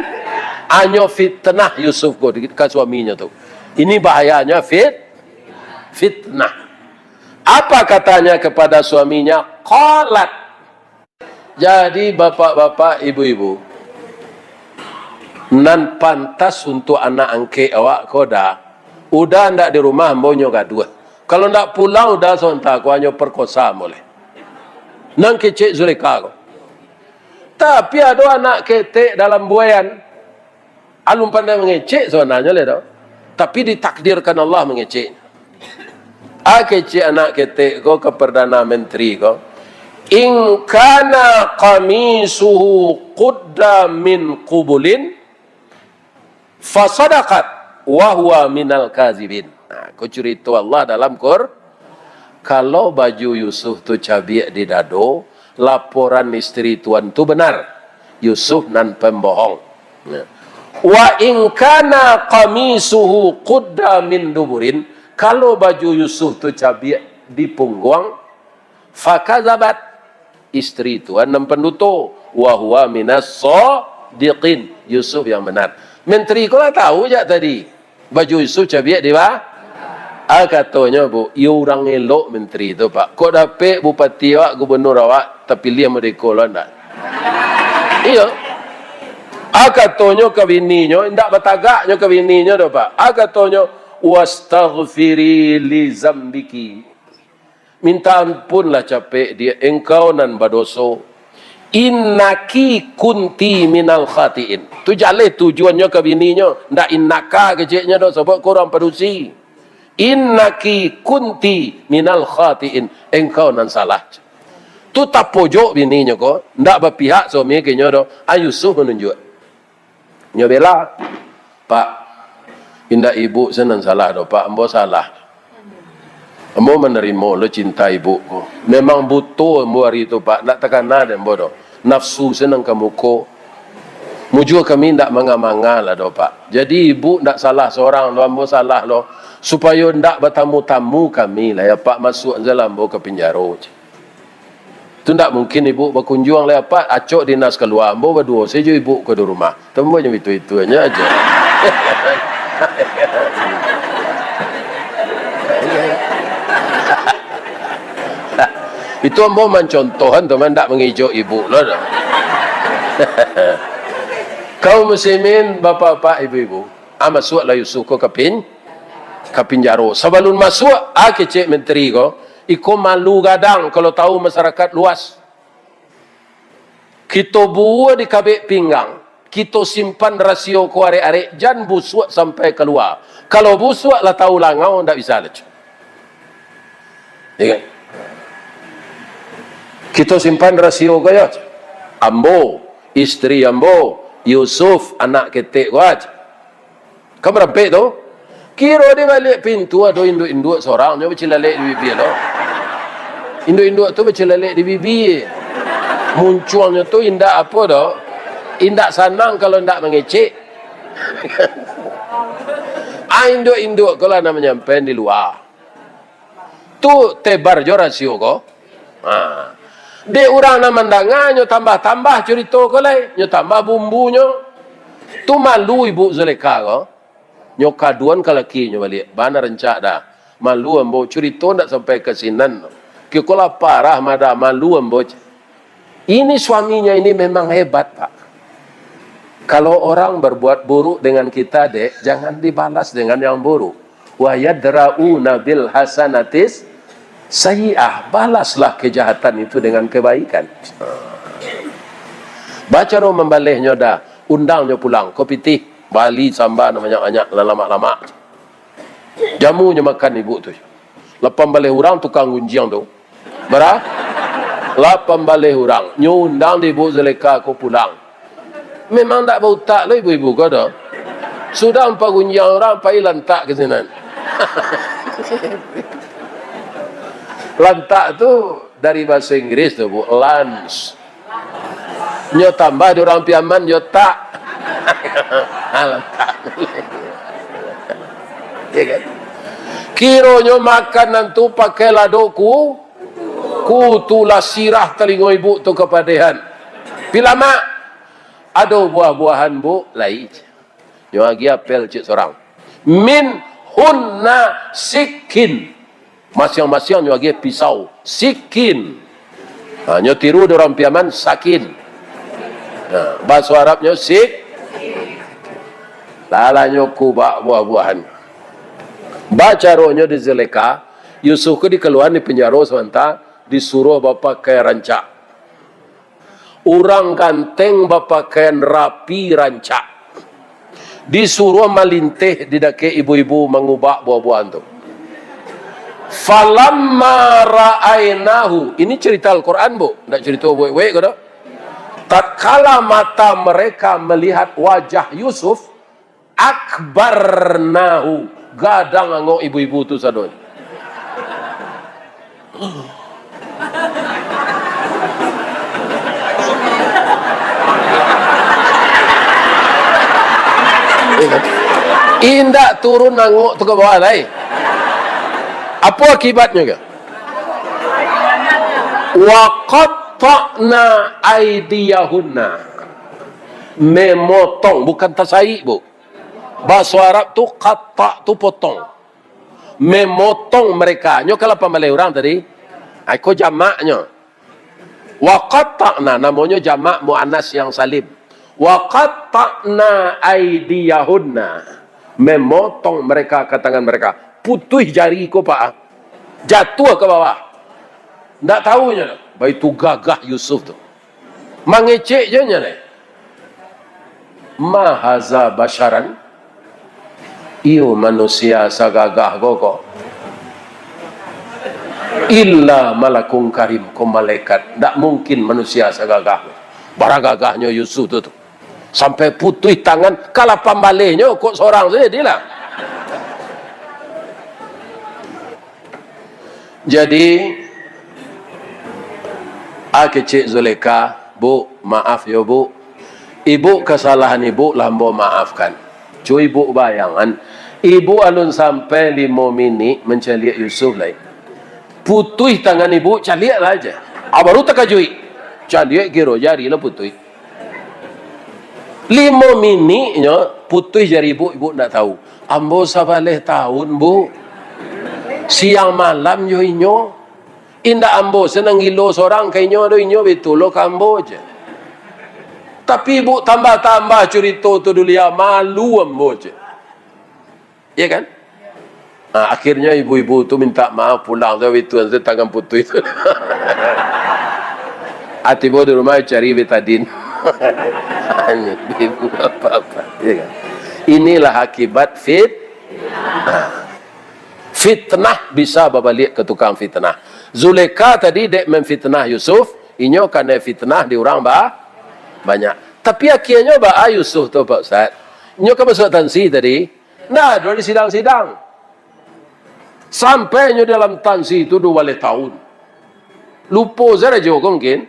Hanyo fitnah Yusuf ko di-, ka suaminyo tu. Ini bahayanyo fit-, fitnah. Apa katanya kepada suaminya? Qalat. Jadi, bapak-bapak, ibu-ibu, nan pantas untuak anak angkek awak ko, Da, Uda ndak di rumah, ambo nyo gaduah. Kalau ndak pulang Uda sabanta ko, hanyo perkosa ambo lai. Nan kecek Zulekha ko. Tapi ado anak ketek dalam buaian. Alun pandai mangecek sabananyo lai do. Tapi ditakdirkan Allah mangecek. Ah, kecek anak ketek ko ka Perdana Menteri ko. "In kana qamisuhu qudda min qubulin, fasadaqat wa huwa minal kazibin." Nah, ko curito Allah dalam Qur-, kalau baju Yusuf tu cabiak di dado, laporan isteri tuan tu benar. Yusuf nan pembohong. Nah. "Wa in kana qamisuhu qudda min duburin," kalau baju Yusuf tu cabiak di pungguang, "fakazabat," isteri tuan nan panduto, "wa huwa minas sadiqin," Yusuf yang benar. Menteri ko lah tahu jak tadi, baju Yusuf cabiak di ba-, ah, katonyo, Bu, iyo urang elok menteri tu, Pak. Kok dapek bupati awak, gubernur awak, tapiliah mode ko lo ndak? Iyo. Ah, katonyo ka bininyo, ndak batagaknyo ka bininyo doh, Pak. Ah, katonyo, "Wastaghfiri li zambiki." Minta ampunlah capek dia, engkau nan badoso. "Innaki kunti minal khatiin." Tu jaleh tujuannyo ka bininyo, ndak innaka keceknyo doh, sabab ko urang padusi. "Innaki kunti minal khatiin." Engkau nan salah. Tu tapojok bininyo ko, ndak bapihak suami ka inyo doh. Ah, Yusuf manunjuak. Nyo bela, "Pak, indak ibu se nan salah doh, Pak, ambo salah. Ambo manarimo lo cinta ibu ko. Memang buto ambo ari tu, Pak, ndak takana dek ambo doh. Nafsu se nan ka muko. Mujua kami ndak manga-manga lah doh, Pak. Jadi ibu ndak salah sorang doh, ambo salah doh. Supayo ndak batamu-tamu kami lai, apak masuak sajo lah ambo ka pinjaro. Tu ndak mungkin ibu bakunjuang lai, apak acok dinas kalua, ambo baduo sajo ibu ko di rumah. Tambah nyo itu-itu aja. Itu ambo mancontohan tu, ndak mangejok ibu lo doh. Kaum muslimin, bapak-bapak, ibu-ibu, ah, masuaklah Yusuf ko ka pin-, ka pinjaro. Sabalun masuak, ah, kecek menteri ko, iko malu gadang kalau tahu masyarakat luas. Kito buwua di kabek pinggang, kito simpan rasio ko arek-arek, jan busuak sampai kalua. Kalau busuak lah tahu langau, ndak bisa lah, cu. Ya kan? Kito simpan rasio ko yo, cu. Ambo, istri ambo, Yusuf, anak ketek ko, cu. Kan barampek tu? Kiro di baliak pintu ado induak-induak sorang nyo bacilalek di bibia tu. Induak-induak tu bacilalek di bibia. Muncuangnyo tu indak apo doh. Indak sanang kalau indak mangecek. Ah, induak-induak ko lah nan manyampaian di lua. Tu tebar jo rasio ko. Ha. Dek urang nan mandanga, nyo tambah-tambah curito ko lai, nyo tambah bumbunyo. Tu malu ibu Zulekha ko. Nyo kaduan ka lakinyo baliak. Bana rancak dah. Malu ambo, curito ndak sampai ka sinan. Kiko lah parah mada, malu ambo. Ini suaminya ini memang hebat, Pak. Kalau orang berbuat buruk dengan kita, Dek, jangan dibalas dengan yang buruk. "Wa yadra'una bil hasanatis sayyi'ah." Balaslah kejahatan itu dengan kebaikan. Bacaro mambalehnyo dah, undangnyo pulang, ko pitih, bali samba nan banyak-banyak, nan lamak-lamak. Jamu nyo makan ibu tu. Lapan baleh urang tukang gunjiang tu. Bara? Lapan baleh urang. Nyo undang di ibu Zulekha ko pulang. Memang ndak bautak lo ibu-ibu ko doh. Sudah ampek gunjiang urang, pai lantak ka sinan. Lantak tu dari bahaso Inggris tu, Bu, lunch. Nyo tambah di urang Piaman, nyo tak. Alah, tak. Ya kan? Kironyo makanan tu pakai lado ku-, kutu, lah sirah talingo ibu tu kapadehan. Pi lamak, ado buah-buahan, Bu, lai. Nyo agiah apel ciek sorang. Min hunna sikin. Masiang-masiang nyo agiah pisau. Sikin. Ha, nyo tiru di urang Piaman, sakin. Ha, bahaso Arabnyo sik. Lalanyo kubak buah-buahan. Bacaronyo di Zulekha, Yusuf ko dikaluakan di penjaro samanta, disuruah bapakaian rancak. Urang ganteng bapakaian rapi rancak, disuruah malinteh di dakek ibu-ibu mangubak buah-buahan tu. Falamma ra'ainahu, ini cerita Al-Quran, Bu, ndak cerita buek-buek ko doh. Tatkala mata mereka melihat wajah Yusuf, akbarnahu, gadang angok ibu-ibu tu sadonyo. Indak turun angok tu ka bawah lai. Apo akibatnyo ko? Wa qatta'na aidiyahunna. Memotong, bukan tasaik, Bu. Bahaso Arab tu, qatta' tu potong. Memotong mereka. Nyo ka lapan baleh urang tadi. Ai, ko jamaknyo. Wa qatta'na, namonyo jamak muannas yang salim. Wa qatta'na aidiyahunna. Memotong mereka ka tangan mereka. Putuih jari ko, Pak. Jatuah ka bawah. Ndak tahunyo, baitu gagah Yusuf tu. Mangecek jo nyo lai. "Ma haza basyaran?" Iyo manusia sagagah ko, ko. "Illa malakun karim," ko malaikat. Ndak mungkin manusia sagagah ko. Bara gagahnyo Yusuf tu, tu. Sampai putuih tangan, ka lapan balehnyo, kok sorang sajo, jadilah. Jadi, ah, kecek Zulekha, "Bu, maaf yo, Bu. Ibu, kasalahan Ibu lah ambo maafkan. Cu, Ibu bayangkan, Ibu alun sampai limo minik mancaliak Yusuf lai. Putuih tangan ibu, caliak lah aja. Ah, baru takajuik. Caliak kiro jari lah putuih. Limo miniknyo putuih jari ibu, ibu ndak tahu. Ambo sabaleh tahun, Bu. Siang malam jo inyo. Indak ambo se nan gilo sorang ka inyo do, inyo baitulo ka ambo je. Tapi ibu tambah-tambah curito tu dulu, ya, malu ambo je. Iya kan? Nah, akhirnya ibu-ibu tu minta maaf pulang tu, itu tu tangan putus tu. Ah, tibo di rumah cari betadin. Ibu apa-apa, iya kan? Inilah akibat fit-, nah. Fitnah bisa babaliak ka tukang fitnah. Zulekha tadi dek memfitnah Yusuf, inyo kanai fitnah di urang ba-, banyak. Tapi akhirnyo baa Yusuf tu, Pak Ustaz? Inyo kan masuak tansi tadi, ndak ado di sidang-sidang. Sampai inyo dalam tansi tu duo baleh tahun. Lupo se rajo ko mungkin.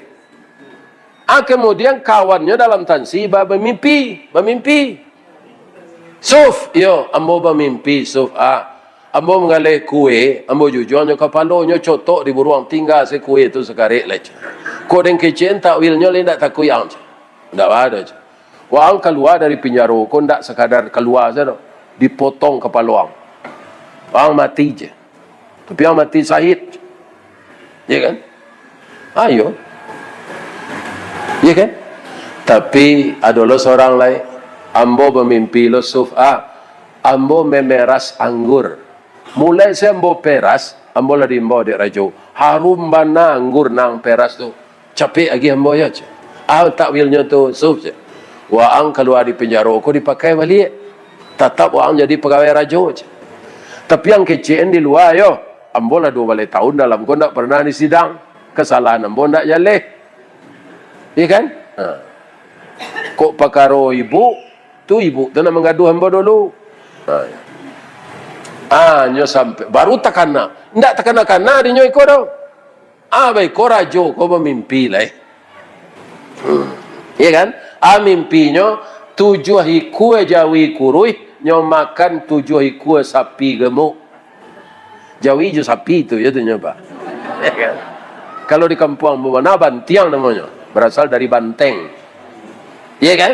Ah, kemudian kawannyo dalam tansi ba-, bamimpi, bamimpi. Suf, iyo, ambo bamimpi, Suf, ah. Ambo manggaleh kue, ambo jujuang nyo kapalonyo cotok di buruang, tingga se kue tu sakarek lai. Kok den kecek takwilnyo lai ndak takuik ang. Ndak bado. Waang kalua dari pinjaro ko ndak sakadar kalua sajo, dipotong kapalo ang. Waang mati je. Tapi ang mati sahid. Ya kan? Ayo. Ya kan? Tapi ado lo surang lai, ambo bamimpi lo Suf, ah, ambo memeras anggur. Mulai se ambo peras, ambo lah diimbau dek rajo. Harum bana anggur nan peras tu. Capek agiah ambo yo, cek. Ah, takwilnyo tu, Suf, cek. Waang kalua di pinjaro ko dipakai baliak. Tatap waang jadi pagawai rajo, cek. Tapi ang kecek an di lua yo. Ambo lah duo baleh tahun dalam ko ndak pernah disidang. Kesalahan ambo ndak jaleh. Iya kan? Ha. Kok pakaro ibu, tu ibu tu nan manggaduah ambo dulu. Ha. Ah, nyo sampai, baru takana. Ndak takana-kana di nyo iko do. Ah, baiko rajo ko bamimpi lai. Hmm. Iya kan? Ah, mimpinyo tujuah ikua jawi kuruih, nyo makan tujuah ikua sapi gemuk. Jawi jo sapi tu, yo tu nyo, Pak. Iya kan? Kalau di kampuang ambo mah, bantiang namonyo. Berasal dari banteng. Iya kan?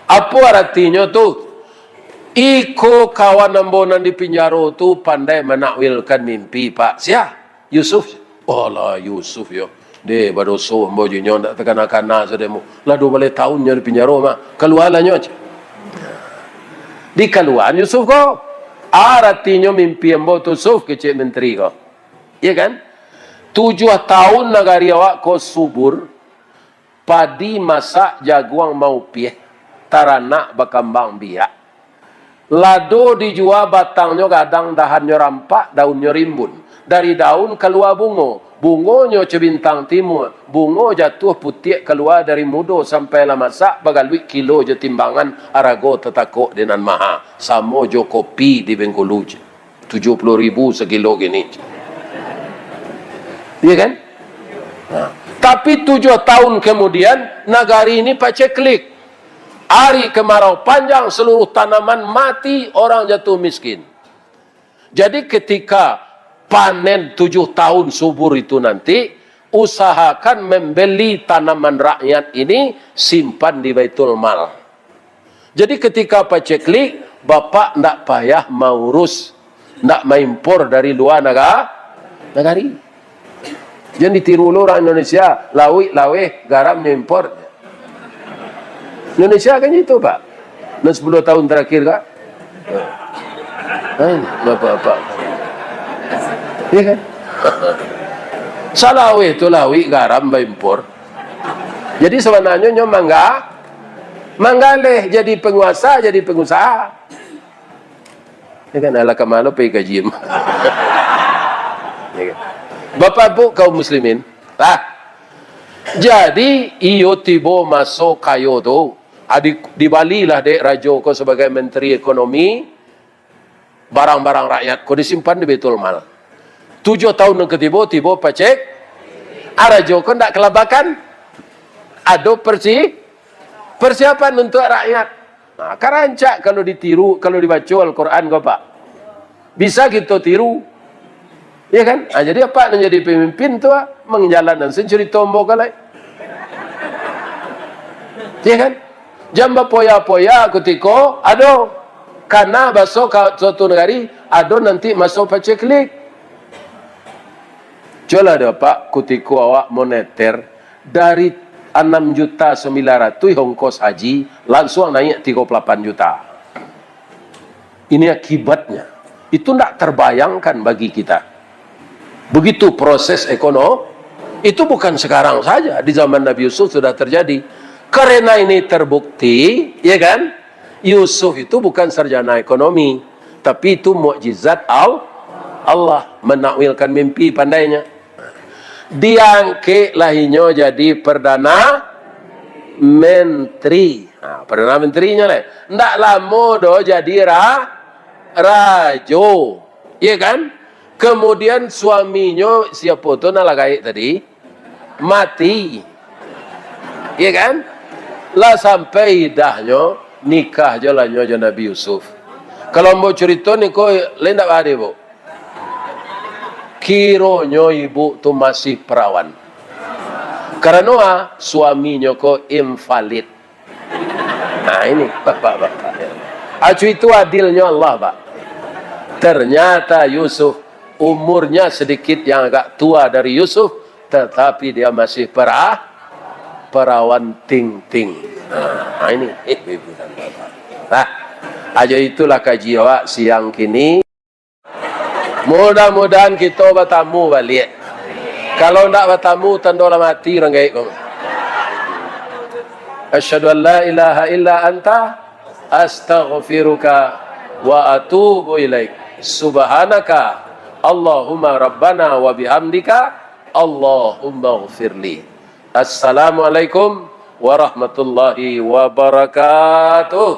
Apo aratinyo tu? Iko kawan ambo nan di pinjaro tu pandai manakwilkan mimpi, Pak. Sia? Yusuf. Alah, Yusuf yo. Deh, badoso ambo jo inyo, ndak takana-kana sademo. Lah duo baleh tahun nyo di pinjaro mah. Kalualah nyo, cek. Dikaluaan Yusuf ko. Aratinyo mimpi ambo tu, Suf, kecek menteri ko. Iya kan? Tujuah tahun nagari awak ko subur. Padi masak, jaguang maupiah, taranak bakambang biak. Lado dijua batangnyo gadang, dahannyo rampak, daunnyo rimbun. Dari daun kalua bungo, bungonyo co bintang timua, bungo jatuah putiak kalua dari mudo sampai lah masak, bagaluik kilo jo timbangan, arago tatakok di nan maha, samo jo kopi di Bengkulu. Tujuah puluah ribu sakilo kini. Iya kan? Nah, tapi tujuah tahun kemudian, nagari ini paceklik. Ari kemarau panjang, seluruh tanaman mati, orang jatuh miskin. Jadi, ketika panen tujuh tahun subur itu nanti, usahakan membeli tanaman rakyat ini, simpan di Baitul Mal. Jadi, ketika paceklik, bapak ndak payah maurus, ndak maimpor dari lua naga-, nagari. Jan ditiru lo urang Indonesia, lauik laweh, garamnyo impor. Indonesia kan itu, Pak. Nan sepuluh tahun terakhir, Kak. Kan, bapak-bapak. Iya kan? Salaweh tu lauik, garam baimpor. Jadi, sabananyo nyo mangga-, manggaleh jadi panguasa, jadi pangusaha. Ya kan, alah ka ma lo pai kaji. Ya kan? Bapak Ibu kaum muslimin, ah, jadi iyo tibo maso kayo tu, ah, di-, dibalilah dek rajo ko sabagai menteri ekonomi, barang-barang rakyat ko disimpan di Baitul Mal. Tujuah tahun nan katibo, tibo pacek, ah, rajo ko ndak kalabakan. Ado persi-, persiapan untuak rakyat. Nah, kan rancak kalau ditiru, kalau dibaco Al-Quran ko, Pak. Bisa kito tiru. Ya kan? Ah, jadi apak nan jadi pamimpin tu, ah, manjalankan sen carito ambo ko lai. Ya kan? Jan bapoya-poya kutiko ado. Karano baso ka suatu nagari, ado nanti maso paceklik. Cubolah dek apak, kutiko awak moneter, dari anam juta sambilan ratuih ongkos haji, lansuang naiak tigo puluah lapan juta. Ini akibatnya. Itu ndak terbayangkan bagi kita. Begitu proses ekonomi, itu bukan sekarang saja, di zaman Nabi Yusuf sudah terjadi. Karena ini terbukti, ya kan? Yusuf itu bukan sarjana ekonomi, tapi itu mukjizat Al-, Allah menakwilkan mimpi pandainya. Diangkeklah inyo jadi perdana menteri. Ha, perdana menterinyo lai. Ndak lamo doh jadi ra-, rajo. Iya kan? Kemudian suaminyo, siapo tu nan lah gaek tadi? Mati. Iya kan? Lah sampai idahnyo, nikah jo lah nyo jo Nabi Yusuf. Kalau ambo curito ni ko, lain ndak bade, Bu. Kironyo ibu tu masih perawan. Karano, ah, suaminyo ko invalid. Nah, ini, bapak-bapak. Acu itu adilnyo Allah, Pak. Ternyata Yusuf, umurnya sedikit yang agak tua dari Yusuf, tetapi dia masih pera-, perawan ting-ting. Nah, ini, eh, ibu dan bapak. Nah, aja itulah kaji awak siang kini. Mudah-mudahan kito batamu baliak. Kalau ndak batamu, tando lah mati urang gaek ko. Asyhadu an la ilaha illa anta, astaghfiruka wa atubu ilaik. Subhanaka Allahumma rabbana wa bihamdika, Allahumma ghfirli. Assalamualaikum warahmatullahi wabarakatuh.